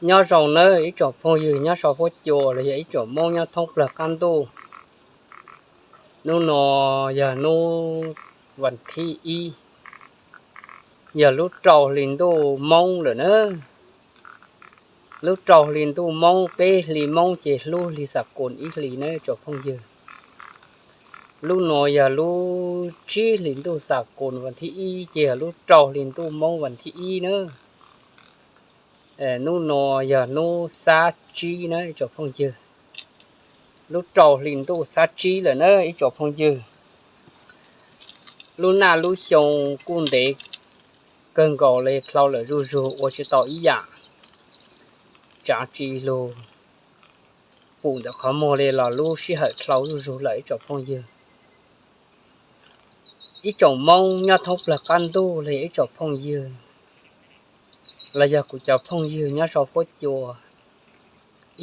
Nyob zoo nawb ib tsoom phooj ywg nyob sau huab cua los yog ib tsoom Hmoob nyob thoob plawg qab ntuj. Hnub no yog hnub vas thib ib, yog lub rau hli ntuj Hmoob lawm na. Lub rau hli ntuj Hmoob, peb hli Hmoob ces hlub hli xab koos ib hli nawb tsoom phooj ywg. Lub no yog lub tsib hli ntuj xab koos vas thib ib ces yog lub rau hli ntuj Hmoob vas thib ib na. Hnub no yog hnub xab tsib na ib tsoom phooj ywg. Lub rau hli ntuj xab tsib lawm na ib tsoom phooj ywg. Lub naj lub xyoo kuj ntev kawg nkaus li, dlhau lawm zuj zug ua tsis tau ib yam. Tsaav tsi lug pum ntawm qhov muag li los lub sij hawm dlhau zuj zug lawm ib tsoom phooj ywg. Ib tsoom Hmoob nyob thoob plawg qab ntuj los yog ib tsoom phooj ywg, los yog kuv cov phooj ywg nyob sau huab cua,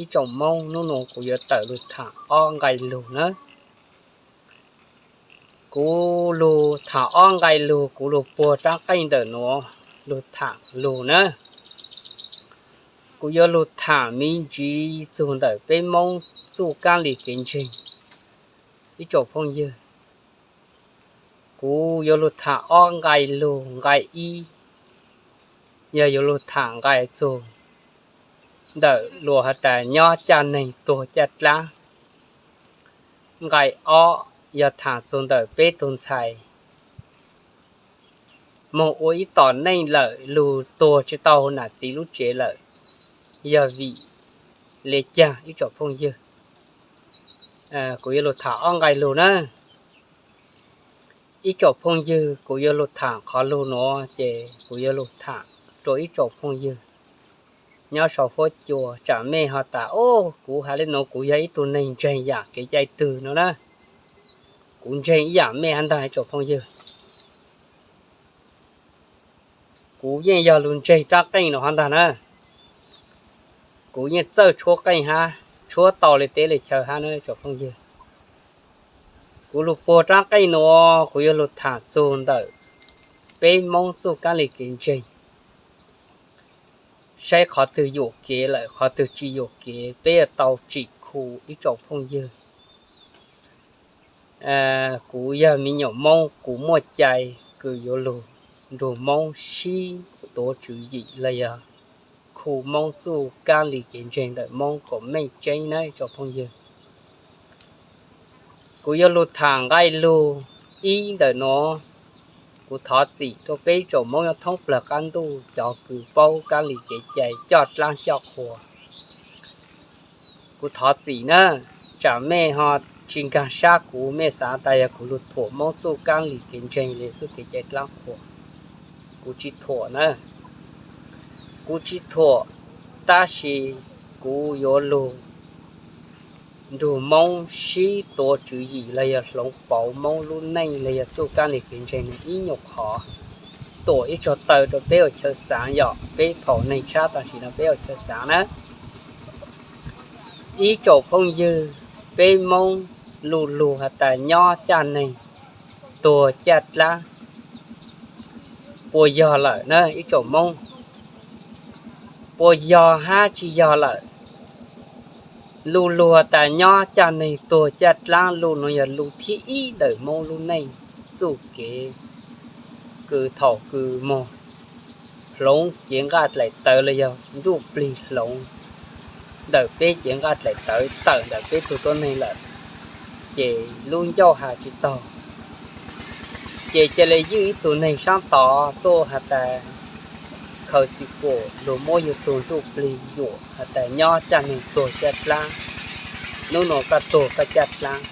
ib tsoom Hmoob, hnub no kuv yuav tawm lug tham ob nqai lug na. Kuv lug tham ob nqai lug, kuv lug puag raab qeej ntawm nuav lug tham lug na. Kuv yuav lug tham me ntsis txug ntawm peb Hmoob txuj kaab lis kev ntseeg ib tsoom phooj ywg. Kuv yuav lug tham ob nqai lug, nqai ib yog yuav lug tham nqai txug ntawm luas has tas nyob caj neeg tuag caj dlaab. Nqai ob yog tham txug ntawm peb tug ntxhais moog ua ib tom neej lawm lug tuag tsis tau nam txiv lub tsev lawm, yog vim le caag ib tsoom phooj ywg. Kuv yuav lug tham ob nqai lug na. Ib tsoom phooj ywg, kuv yuav lug tham qhov lug nuav ces kuv yuav lug tham rua ib tsoom phooj ywg nyob sau huab cua, tsam mej ho tas, o, kuv has le nuav kuv yog ib tug neeg ntseeg yam kev cai twg no na. Kuv ntseeg ib yam mej hab ntag ib tsoom phooj ywg. Kuv yeej yog lug ntseeg raab qeej no hab ntag na. Kuv yeej txawj tshuab qeej hab, tshuab tau le teb le chaw hab na tsoom phooj ywg. Kuv lug puag raab qeej nuav, kuv yuav lug tham txug ntawm peb Moob txuj kaab lis kev ntseeg, saib qhov twg yuam kev lawm, qhov twg tsis yuam kev, peb yuav tau tsim khu ib tsoom phooj ywg. Kuv yog me nyuam Moob, kuv muaj cai kws yuav lug nrug Moob sib tuav tswv yim los yog khu Moob txuj kaab lis kev ntseeg ntawm Moob kom meej tseeb na tsoom phooj ywg. Kuv yuav lug tham nqaij lug ib ntawm nuav. Kuv thov txim rua peb tsoom Moob nyob thoob plawg qaab ntuj cov kws paub kaab lis kev cai coj dlaab coj qhua. Kuv thov txim na, tsam mej ho tsis nkaag sab kuv, mej xav tas yog kuv lug thuam Moob txuj kaab lis kev ntseeg le txuj kev cai dlaab qhua. Kuv tsis thuam na, kuv tsis thuam, tab sis kuv yuav lug nrug Moob sib tuav tswv yim los yog hloov pauv Moob lub neej los yog txuj kaab lis kev ntseeg ib nyuag qhov, tuam ib tsoom taw rua peb ua chaw xaav yom, peb thaum neeg tshab tam sim no peb ua chaw xaav na. Ib tsoom phooj ywg, peb Moob lu lug has tas nyob caj neeg tuag caj dlaab, puas yog lawm na ib tsoom Moob? Puas yog hab tsis yog lawm? Lu lug has tas nyob caj neeg tuag caj dlaab, lu nuav yog lu thib ib ntawm Moob lub neej txuj kev kws thaum kws moog hloov cev nqaj dlaim tawv los yog ntsuj plig hloov ntawm peb cev nqaj dlaim tawv tawm ntawm peb tug tuab neeg lawm, ces lub ncauj has tsis taug, ces ca le ywj ib tug neeg saab tod tuaj has tas khaws txim kuam lug muab yug tug ntsuj plig yuam has tas nyob caj neeg tuag caj dlaab, nub nua koj tuag koj caj dlaab.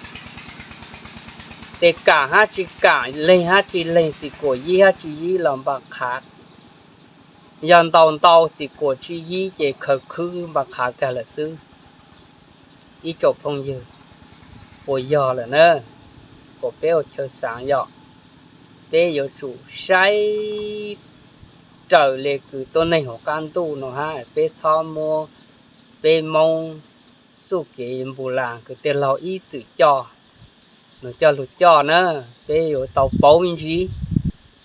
Tes kam hab tsis kam, leeg hab tsis leeg, txim kuam yib hab tsis yib los npaj qhav. Yog ntaus ntau txim kuam tsis yib ces khaws khwb npaj qhav kag lawm xwb. Ib tsoom phooj ywg, puas yog lawm na? Kuas peb ua chaw xaav yom, peb yuav tsum saib raws le kws tuab neeg hauv qaab ntuj no hab, peb txhob muab peb Moob txuj kev npus las kws tej laug ib txwm coj, nws coj lug coj na. Peb yuav tau pauv me ntsis,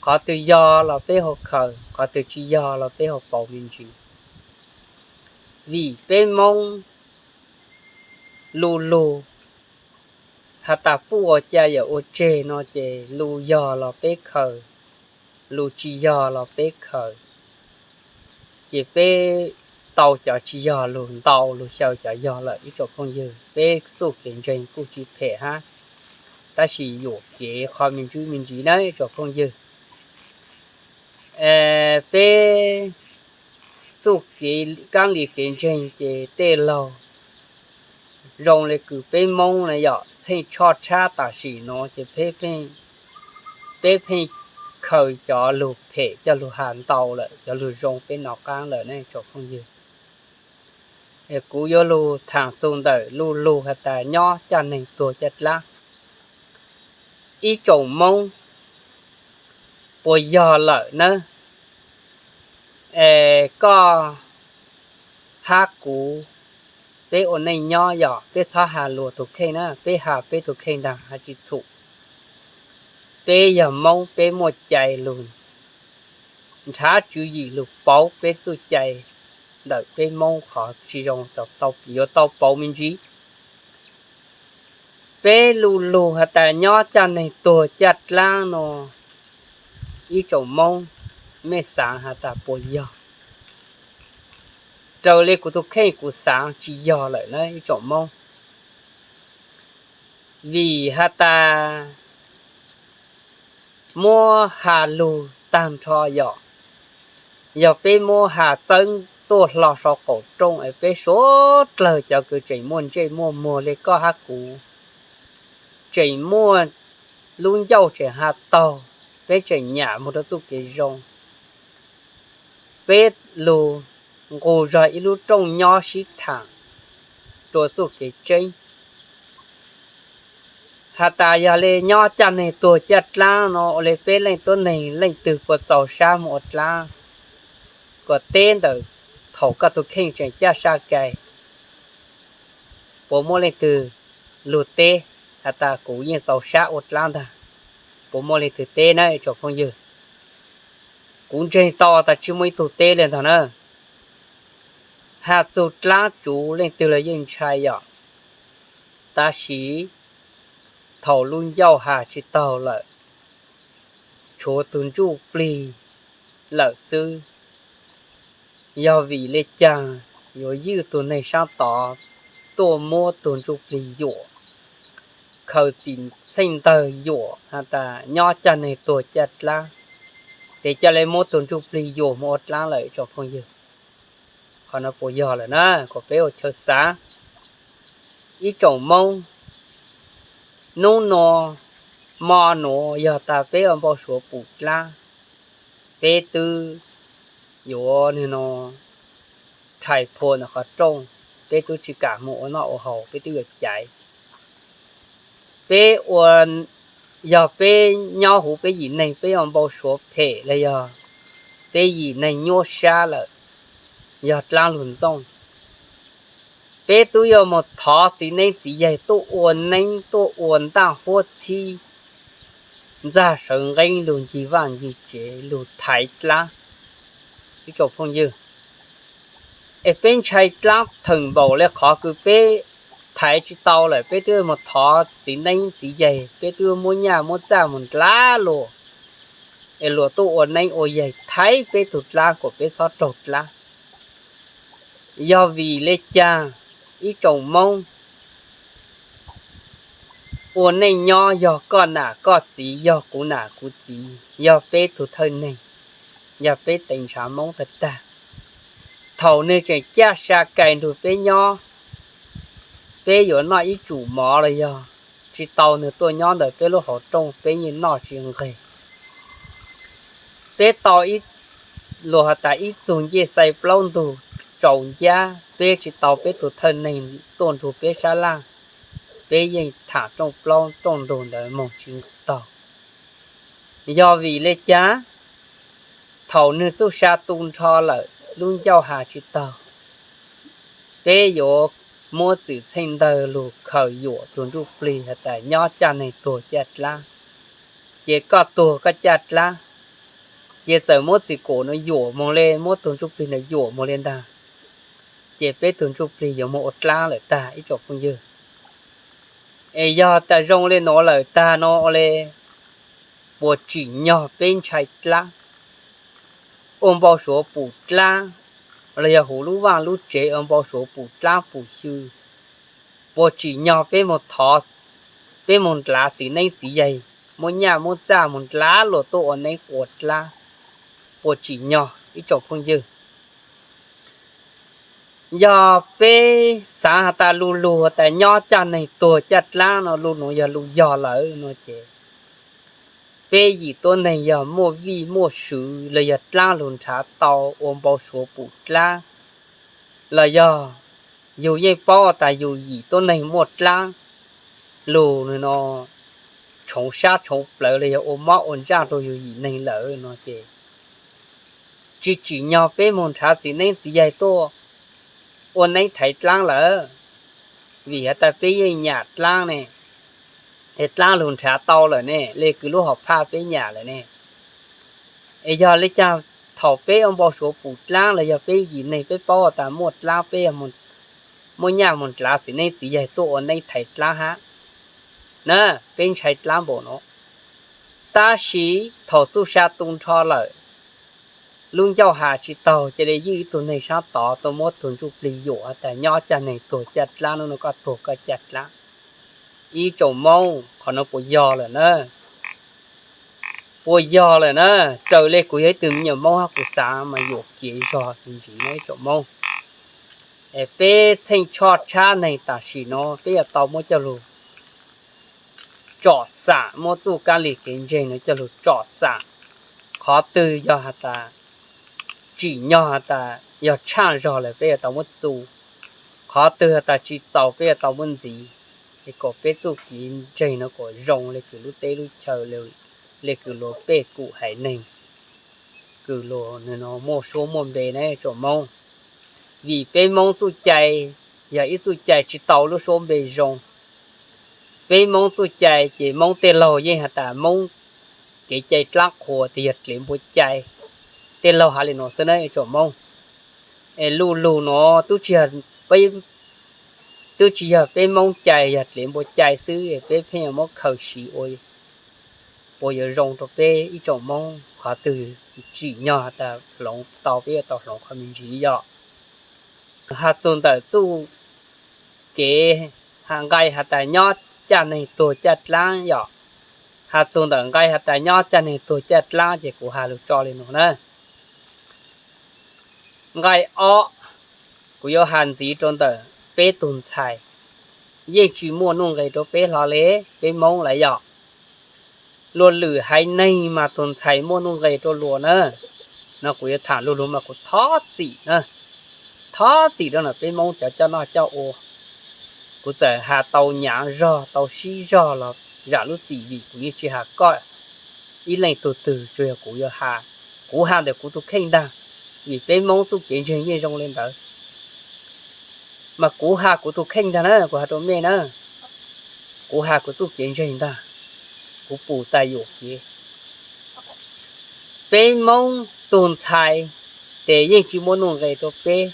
qhov twg yog los peb ho khaws, qhov twg tsis yog los peb ho pauv me ntsis. Vim peb Hmoob lu lug has tas puj ua ca yam ua tseg no ces lug yog los peb khaws, lug tsis yog los peb khaws, ces peb tau cov tsis yog lug ntau, lug xyaw cov yog lawm ib tsoom phooj ywg. Peb txuj kev ntseeg kuj tsis phem hab, tab sis yuam kev qhov me ntsis me ntsis na ib tsoom phooj ywg. Peb txuj kev kaab li kev ntseeg ces tej laug zoo le kws peb Hmoob na yom, txheej tshoj tshab tam sim nuav ces peb pheej khaws cov lug phem coj lug has ntau lawm, cov lug zoo peb nov qaab lawm ne tsoom phooj ywg. Kuv yuav lug thaam txug ntawm lu lug has tas nyob caj neeg tuag caj dlaab. Ib tsoom Moob puas yog lawm nawb? Es koj hab kuv, peb ua neej nyob yog peb txhob has luas tug kheej na, peb has peb tug kheej ntag has tsis txhum. Peb yog Moob peb muaj cai lug nrhav tswv yim lug pauv peb txuj cai ntawm peb Moob qhov tsis zoo, yuav tau pauv me ntsis. Peb lu lug has tas nyob caj neeg tuag caj dlaab no, ib tsoom Moob mej xaav has tas puas yog? Raws le kuv tug kheej kuv xaav tsis yog lawm na ib tsoom Moob. Vim has tas muab has lug taag nrho yom, yog peb muab has txawb tuaj hlo sau qaum rooj es peb suav dlawg cov kws tseem muaj ntsej muaj muag le koj hab kuv, tseem muaj lub ncauj tseem has taug, peb tseem nyam moog rua txuj kev zoo. Peb lug nqug zog ib lub rooj nyob sib thaam rua txuj kev tseeb. Has tas yog le nyob caj neeg tuag caj dlaab no ua le peb leej tuab neeg leej twg puas txaus sab moog ua dlaab? Kuas teb ntawm thaum koj tug kheej tseem caj sa kais, puas muaj leej twg lug teb has tas kuv yeej txaus sab ua dlaab ntag? Puas muaj leej twg teb na tsoom phooj ywg? Kuv ntseeg tau tas tsis muaj ib tug teb le ntag na. Has txug dlaab tsuv leej twg los yeej ntshai yom, tab sis thaum lub ncauj has tsis taug lawm, tshuav tug ntsuj plig lawm xwb. Yog vim le caag yuav ywj tug neeg saab tod tuaj muab tug ntsuj plig yuam, khaws txim txheej ntawg yuam has tas nyob caj neeg tuag caj dlaab, tes ca le muab tug ntsuj plig yuam moog ua dlaab lawm tsoom phooj ywg? Qhov no puas yog lawm na? Kuas peb ua chaw xaav. Ib tsoom Moob, nub nua mo nuav yog tas peb ua npau suav pum dlaab, peb twb yuav nwg no rhais phua ntawm qhov rooj, peb twb tsis kam moog ua noj ua haus, peb twb yuav caiv. Peb ua, yog peb nyob huv peb yim neeg peb ua npau suav phem los yog peb yim neeg nyuaj sab lawm, yog dlaab lug ntxooj, peb twb yuav moog thov txiv neeb txiv yaig tuaj ua neeb tuaj ua ntaaj huab txhib, ntxag sawv nqeeb lug ncig vaaj ncig tsev lug thaiv dlaab. Ib tsoom phooj ywg, es peb ntshai dlaab theem npaum le qhov kws peb thaiv tsis tau lawm peb twb yuav moog thov txiv neeb txiv yaig, peb twb yuav muab nyaj muab txaj moog ndlav luas, es luas tuaj ua neeb ua yaig thaiv peb tug dlaab kuas peb txhob raug dlaab. Yog vim le caag ib tsoom Moob ua neej nyob yog koj nam koj txiv, yog kuv nam kuv txiv, yog peb tug thawj neeg, yog peb teev ntshav Moob tag tag, thaum nwg tseem caj sa kais nrug peb nyob, peb yuav noj ib tsum mov los yog tsis tau nwg tuaj nyob ntawm peb lub hauv rooj peb yeej noj tsis nqeg. Peb tau ib, luas has tas ib txug ncej xai plaub ntug tsaus ncab peb tsis tau peb tug thawj neeg tuaj nrug peb sab laj, peb yeej tham rooj plaub rooj ntug ntawd moog tsis taug. Yog vim le caag? Thaum nwg txuj sa tu nrho lawm lub ncauj has tsis taug, peb yuav muab txim txheej ntawg lug khaws yuam tug ntsuj plig has tas nyob caj neeg tuag caj dlaab, ces koj tuag koj caj dlaab, ces txawm muab txim kum nuav yuam moog le, muab tug ntsuj plig nuav yuam moog le ntag, ces peb tug ntsuj plig yuav muaj ua dlaab lawm tag ib tsoom phooj ywg. Es yog tas zoo le nuav lawm tag no ua le puas tsim nyog peb ntshai dlaab, ua npau suav pum dlaab, los yog huv lub vaaj lub tsev ua npau suav pum dlaab pum xyw? Puas tsim nyog peb moog thov, peb moog nrhav txiv neeb txiv yaig, muab nyaj muab txaj moog nrhav luas tuaj ua neeb ua dlaab? Puas tsim nyog ib tsoom phooj ywg? Yog peb xaav has tas lu lug has tas nyob caj neeg tuag caj dlaab no lu nuav yog lu yog lawm no ces peb yim tuab neeg yog muaj vij muaj sw los yog dlaab lug nrhav tau ua npau suav pum dlaab, los yog yug yeej paub tas yug yim tuab neeg muaj dlaab lug no tshoov sab tshoov plawv los yog ua mob ua ntsaj rua yug yim neeg lawm no ces tsis tsim nyog peb moog nrhav txiv neeb txiv yaig tuaj ua neeb thaiv dlaab lawm, vim has tas peb yeej nyam dlaab ne, es dlaab lug nrhav tau lawm ne, le kws lub hom phaj peb nyam lawm ne. Es yog le caag thaum peb ua npau suav pum dlaab los yog peb yim neeg peb paub tas muaj dlaab peb muab nyaj moog nrhav txiv neeb txiv yaig tuaj ua neeb thaiv dlaab hab na, peb ntshai dlaab npaum no. Tab sis thaum txuj sa tu nrho lawm, lub ncauj has tsis taug, cia li ywj ib tug neeg sab tod tuaj muab tug ntsuj plig yuam has tas nyob caj neeg tuag caj dlaab, nub nua koj tuag koj caj dlaab. Ib tsoom Moob, qhov no puas yog lawm na? Puas yog lawm na? Raws le kuv yog ib tug me nyuam Moob hab kuv xav mas yuam kev zog me ntsis no ib tsoom Moob. Es peb txheej choj tshab neeg tam sim no peb yuav tau muab coj lug tsom xam, muab txuj kab lig kev ntseeg no coj lug tsom xam. Qhov twg yog has tas tsim nyog has tas yog tshaaj zog lawm peb yuav tau muab txu, qhov twg has tas tsis txaus peb yuav tau muab ntxiv, es kom peb txuj kev ntseeg no kom zoo le kws lub teb lub chaw, le kws luag pej kum haiv neeg, kws luag muaj suab muaj npe na tsoom Moob. Vim peb Moob txuj cai yog ib txuj cai tsis tau lub suab npe zoo. Peb Moob txuj cai ces Moob tej laug yeej has tas Moob kev cai dlaab qhuas tes yog dlev npua cai. Tej laug has le nuav xwb na tsoom Moob. Es lu lug nuav twb tsis yog peb Moob cai, yog dlev npua cai xwb, peb pheej yuav muab khaws siv ua puas yuav zoo rua peb ib tsoom Moob, qhov twg tsim nyog has tas hloov tau peb yuav tau hloov qhov me ntsis yom. Has txug ntawm txuj kev nqai has tas nyob caj neeg tuag caj dlaab yom. Has txug ntawm nqai has tas nyob caj neeg tuag caj dlaab ces kuv has lug tso le nuav na. Nqai ob, kuv yuav has ntxiv rua ntawm peb tug ntxhais, yeej tsis muaj nuj nqes rua peb hlo le, peb Moob lawm yom. Luag lwm haiv neeg mas tug ntxhais muaj nuj nqes rua luag na. No kuv yuav tham lu lug mas kuv thov txim na, thov txim rua ntawm peb Moob cov coj noj coj ua. Kuv txawm has tau nyav zog tau sib zog los zam lub txim, vim kuv yeej tsis has koj ib leej tug twg, tsuas yog kuv yuav has, kuv has ntawm kuv tug kheej ntag, vim peb Moob txuj kev ntseeg yeej zoo le ntawd. Mas kuv has kuv tug kheej ntag na, kuv has rua mej na, kuv has kuv txuj kev ntseeg ntag, kuv pum tas yuam kev. Peb Moob tug ntxhais ces yeej tsis muaj nuj nqes rua peb.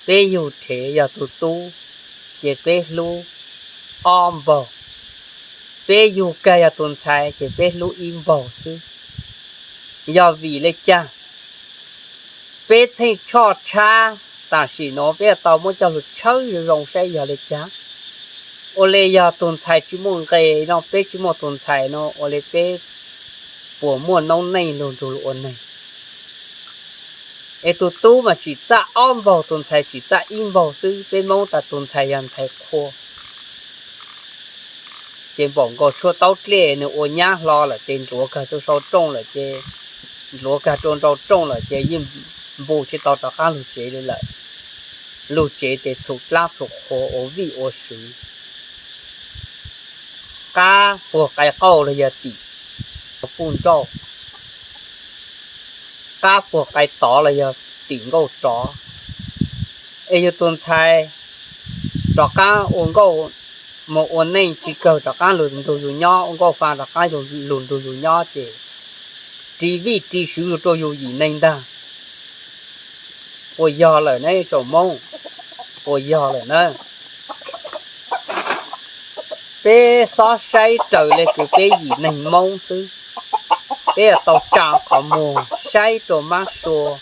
Peb yug rhev yog tug tub ces peb hlub ob npaug, peb yug kag yog tug ntxhais ces peb hlub ib npaug xwb. Yog vim le caag? Peb txheej choj tshab tam sim nuav peb yuav tau muab coj lug tshawb zoo zoo saib yog le caag. Ua le yog tug ntxhais tsis muaj nqes no, peb tsis muaj tug ntxhais no, ua le peb puas muaj noob neej lug nrug luag ua neeg? Es tug tub mas tsim txaj ob npaug, tug ntxhais tsim txaj ib npaug xwb. Peb Moob tas tug ntxhais yog ntxhais qhua, ces npaum nkaus tshuaj taub dlej, nws ua nyab hlo lawm ces ntxuav kag rua sau rooj lawm ces, ntxuav kag rua nrau rooj lawm ces yeej npu tsis tau rov qaab lug tsev li lawm. Lug tsev ces txhum dlaab txhum qhua ua vij ua sw, qab puag qai qauj los yog tim puj nrauj, qab puag qai tod los yog tim nkauj rov. Es yug tug ntxhais rov qaab ua nkauj, moog ua neej tsis kawg rov qaab lug nrug yug nyob, ua nkauj fa rov qaab lug nrug yug nyob ces ris vij ris sw lug rua yug yim neeg ntag. Puas yog lawm ne tsoom Moob? puas yog lawm na. Peb xob saib raws li kws peb yim neeg Hmoob xwb, peb yuav tau tsa qhov muag saib rau mab sua,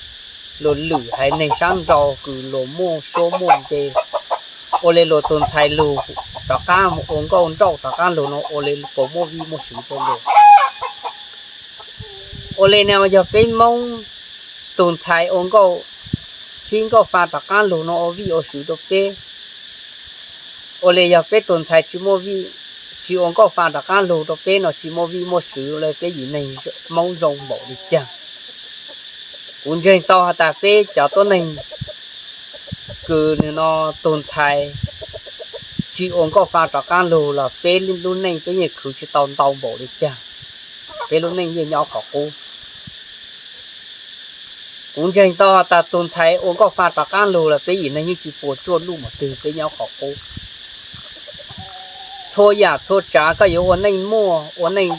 luag lwm haiv neeg sab nraud kws luag muaj suab muaj npe, ua li luag tus ntxhais lug rov qab mus ua nkauj nrauj rov qab lug no ua li puas muaj vij muaj sw rau luag. Ua li no yog peb Hmoob tus ntxhais ua nkauj, khib nkauj fa rov qab lug no ua vij ua sw rau peb. Ua li yog peb tus ntxhais tsis muaj vij, tsis ua nkauj fa rov qab lug rau peb no tsis muaj vij muaj sw li, peb yim neeg Hmoob zoo npaum li cas? Kuv ntseeg tau has tas peb cov tuab neeg kws nws no tus ntxhais tsis ua nkauj fa rov qab lug los peb lub neej peb yeej khwv tsis tau ntau npaum li cas, peb lub neej yeej nyob qhov qub. Kuv ntseeg tau has tas tus ntxhais ua nkauj fa rov qab lug los peb yim neeg yeej tsis puas tsuaj luj mus twg, peb nyob qhov qub. Txhua yam txhua tsav koj yuav ua neej muaj ua neej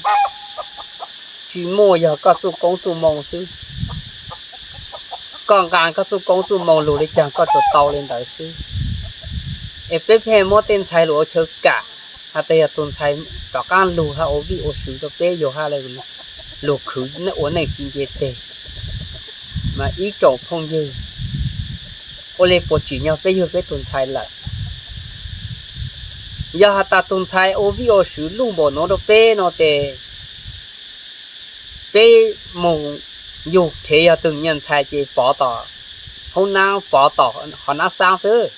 tsis muaj yog koj txuj koob txuj moo xwb. Koj nqa koj txuj koob txuj moo lug li cas koj tsuas tau li ntawd xwb. Es peb pheej muab tej ntxhais lug ua chaw kam, has tas yog tus ntxhais rov qab lug hab ua vij ua sw rau peb yug hab lug khwv ua neej tsis nce teg. Mas ib tsoom phooj ywg, ua li puas tsim nyog peb yug peb tus ntxhais lawm? Yog has tas tus ntxhais ua vij ua sw luj npaum nuav rau peb no tes peb mus yug rhev yog tug me nyuam ntxhais ces pov tom hoob nab, pov tom qhov nab xab xwb,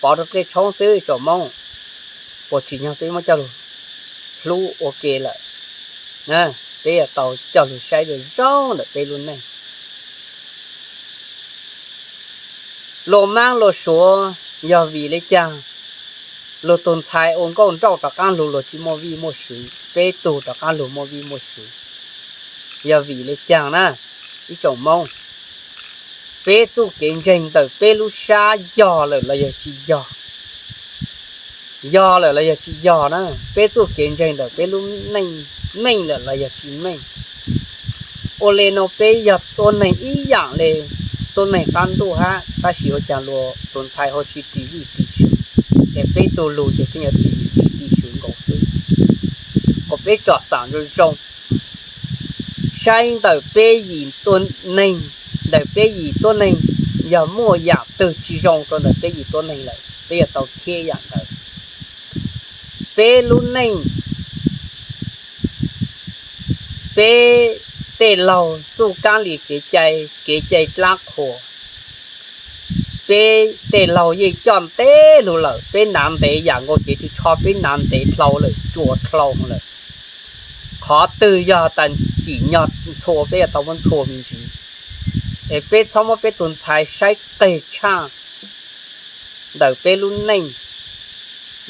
pov rau dlej tshoob xwb tsoom Moob, puas tsim nyog peb muab coj lug hlub ua ke lawm? Peb yuav tau coj lug saib zoo zoo ntawm peb lub neej. Luag maab luag suav yog vim le caag luag tug ntxhais ua nkauj nrauj rov qaab lug luag tsi muaj vij muaj sw, peb tug rov qaab lug muaj vij muaj sw? Yog vim le caag na ib tsoom Moob? Peb txuj kev ntseeg ntawm peb lub sab yog lawm los yog tsi yog? Yog lawm los yog tsi yog na? Peb txuj kev ntseeg ntawm peb lub neej meej lawm los yog tsi meej? Ua le nuav peb yog tuab neeg ib yaam le tuab neeg qaab ntuj hab, tab sis ua caag luag tus ntxhais ho tsi ris vij ris sw, es peb tug lug ces peb yuav ris vij ris sw nkaus xwb. Kuas peb tsom xam zoo zoo saib ntawm peb yim tuab neeg, ntawm peb yim tuab neeg yog muaj yaam twg tsi zoo rua ntawm peb yim tuab neeg lawm peb yuav tau cheb yaam ntawd. Peb lub neej, peb tej laug txuj kaab li kev cai, kev cai dlaab qhuas, peb tej laug yeej coj ntev lug lawm, peb nav ntev yaam nkaus cev ris tsho peb nav ntev dlhau lawm, tsuas dlhau lawm. Qhov twg yog tas tsim nyog ntxhua peb yuav tau muab ntxhua me ntsis, es peb txhob muab peb tus ntxhais saib qeg tshaj ntawm peb lub neej,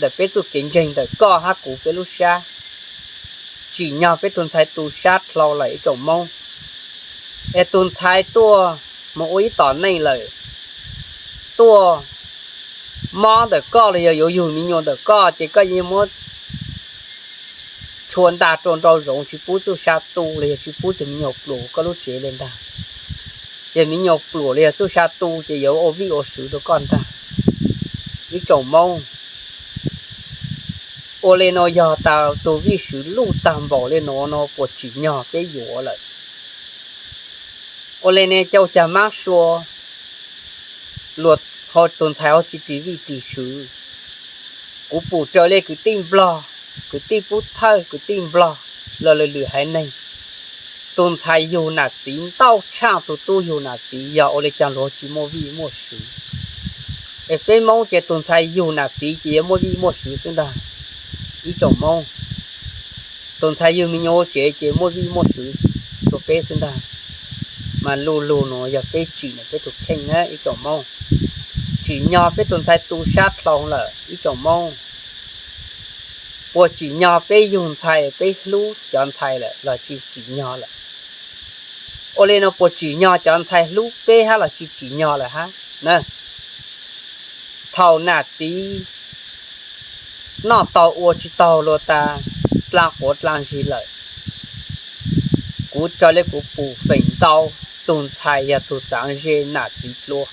ntawm peb txuj kev ntseeg ntawm koj hab kuv peb lub sab. Tsim nyog peb tus ntxhais tu sab dlhau lawm ib tsoom Moob, es tus ntxhais tuaj mus ua ib tom neej lawm, tuaj mob ntawm koj los yog yuav yug me nyuam ntawm koj ces koj yeej muab chua ntag rua nrau zoov tsi pub txuj sa tu los yog tsi pub cov me nyuam pluam koj lub tsev le ntag. Yog me nyuam pluam los yog txuj sa tu ces yuav ua vij ua sw rua koj ntag. Ib tsoom Moob, ua le nuav yog tas tus vij sw luj tag npaum le nuav no puas tsim nyog peb yuav lawm? Ua le ne cau caag mab sua, luag tus ntxhais ho tsi ris vij ris sw. Kuv pum raws le kwv tij Nplog, kwv tij pub thawj, kwv tij Nplog los lwm lwm haiv neeg, tus ntxhais yug nam txiv ntau tshaj tus tub yug nam txiv, yog ua le caag luag tsi muaj vij muaj sw? Es peb Moob ces tus ntxhais yug nam txiv ces yuav muaj vij muaj sw xwb ntag. Ib tsoom Moob, tus ntxhais yug me nyuam ua tsev ces muaj vij muaj sw rua peb xwb ntag. Mas lu lug nuav yog peb tsim nyog peb tus kheej na ib tsoom Moob. Tsim nyog peb tus ntxhais tu sab dlhau lawm ib tsoom Moob. Puas tsim nyog peb yug ntxhais peb hlub cov ntxhais lawm los tsi tsim nyog lawm? Ua le nuav puas tsim nyog cov ntxhais hlub peb hab los tsi tsim nyog lawm hab na? Thaum nam txiv noj taug ua tsi taug luag tas dlaa quav dlaa ntsig lawm, kuv raws le kuv pum feem ntau tus ntxhais yog tug txaav ze nam txiv dlua.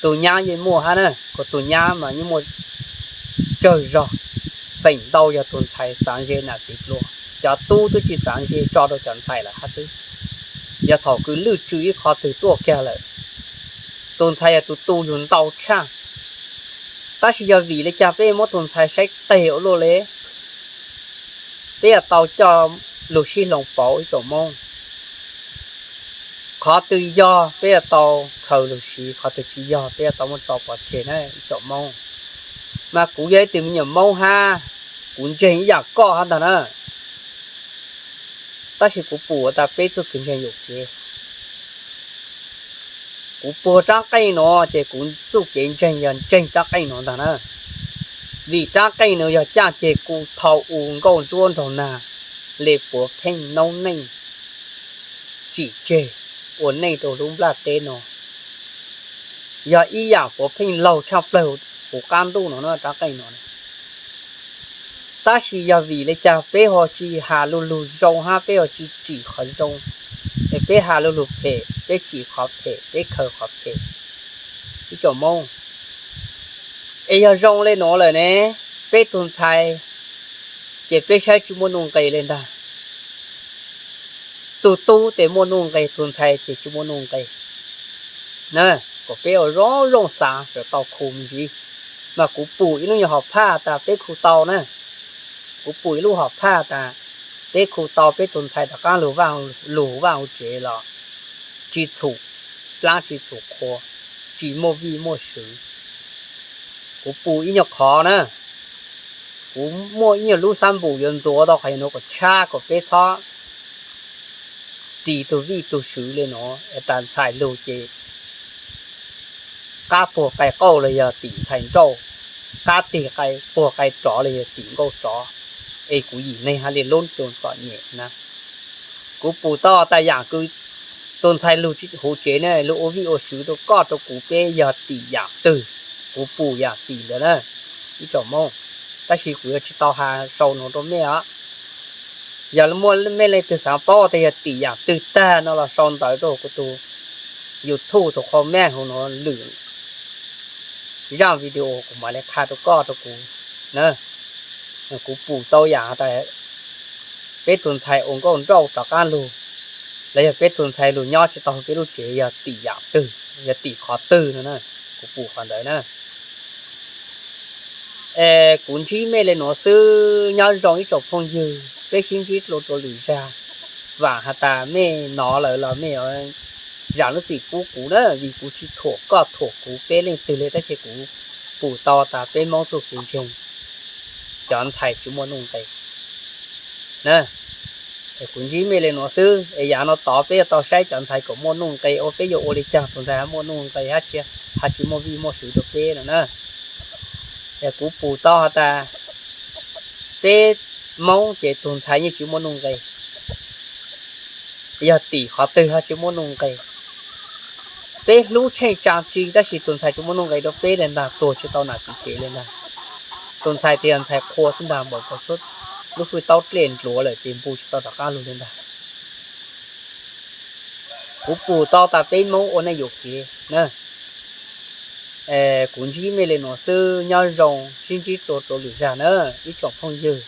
Tus nyab yeej muaj hab na, kuv tus nyab mas yeej muaj tsawg zog, feem ntau yog tus ntxhais txav ze nam txiv dlua, cov tub twb tsis txav ze tso rau cov ntxhais lawm hab xwb. Yog thaum kws lwj tsw ib qho twg tuaj kiag lawm, tus ntxhais yog tus tu yug ntau tshaj. Tab sis yog vim li cas peb muab tus ntxhais saib teg ua luaj li? Peb yuav tau coj lug sib hloov pauv ib tsoom Moob. Qhov twg yog peb yuav tau khaws lug siv, qhov twg tsis yog peb yuav tau muab tso pov tseg na ib tsoom Moob. Mas kuv yog ib tug me nyuam Moob hab, kuv ntseeg ib yam koj hab ntag na. Tab sis kuv pum tas peb txuj kev ntseeg yuam kev. Kuv puag raab qeej nuav ces kuv txuj kev ntseeg yog ntseeg raab qeej nuav ntag na. Vim raab qeej nuav yog caj ces kuv thaus u nkauj ntsuab nraug nag le puav pheej noob neej tsim tseg ua neej rau lub nplaj teb no. Yog ib yam puav pheej laug tshaj plawg huv qab ntuj no na raab qeej no. Tab sis yog vim li cas peb ho tsis has lug lug zoo hab peb ho tsis tsim qhov zoo, es peb has lug lug phem, peb tsim qhov phem, peb khaws qhov phem. Ib tsoom Moob, es yog zoo le nuav lawm ne, peb tug ntxhais ces peb saib tsis muaj nuj nqes le ntag. Tug tub tes muaj nuj nqes, tug ntxhais ces tsis muaj nuj nqes. Na, kom peb ua zoo zoo xav kom tau khu me ntsis. Mas kuv pum ib lub nyuag hom phaj tas peb khu tau na. Kuv pum ib lub hom phaj tas peb khu tau, peb tug ntxhais rov qaab lug vaj lug vaj huv tsev los tsis txhum dlaab tsis txhum qhua, tsis muaj vij muaj sw. Kuv pum ib nyuag qhov na, kuv muaj ib nyuag lub xab npum yuav ntxuav tau qhov nuav kom tshab kom peb txhob ris tug vij tug sw le nuav. Tas ntxhais lug ces qab puag qai qauj los yog tim ntxhais nrauj, qab tig puag qai rov los yog tim nkauj tsov. Es kuv yim neeg hab li lub tug txom nyem na. Kuv pum tau tas yaam kws tug ntxhais lug huv tsev na, lug ua vij ua sw rau koj rau kuv peb yog tim yaam twg, kuv pum yaam tim ntawd na ib tsoom Moob. Tab sis kuv yuav tsis tau has sau nuav rau mej os. Yog muaj mej leej twg xaav paub tas yog tim yaam twg tag no los sau ntawv rau kuv tug YouTube tug qhua mej huv nuav lwm zaaj video kuv mam le qha rau koj rau kuv na. Kuv pum tau yaam tas peb tug ntxhais ua nkauj nrauj rov qaab lug, los yog peb tug ntxhais lug nyob tsis tau peb lub tsev yog tim yaam twg, yog tim qhov twg no na. Kuv pum qhov ntawd na. Es kuv ntsib mej le nuav xwb, nyob zoo ib tsoom phooj ywg, peb sib ntsib dlua rua lwm zag. Vaam has tas mej nov lawm los mej zam lub txim pub kuv na, vim kuv tsis thuam koj thuam kuv peb leej twg le, tab sis kuv pum tau tas peb Moob txuj kev ntseeg, cov ntxhais tsis muaj nuj nqes na. Es kuv ntsib mej le nuav xwb, es yav no tod peb yuav tau saib cov ntxhais kom muaj nuj nqes ua peb yuav ua li caag tug ntxhais ho muaj nuj nqes hab tsis, ho tsis muaj vij muaj sw rau peb no na. Es kuv pum tau has tas peb Moob ces tug ntxhais yeej tsis muaj nuj nqes, yog tim qhov twg ho tsis muaj nuj nqes. Peb hlub tsheej tsaa tsi tab sis tug ntxhais tsis muaj nuj nqes rau peb le ntag, tuag tsis tau nam txiv tsev le ntag. Tug ntxhais tes yog ntxhais qhua xwb ntag, npaum tau lub fwj taub dlej ndluav lawm tes npu tsis tau rov qaab lug le ntag. Kuv pum tau tas peb Moob ua neej yuam kev na. Kuv ntsib mej le nuav xwb, nyob zoo, sib ntsib dlua rua lwm zag na ib tsoom phooj ywg.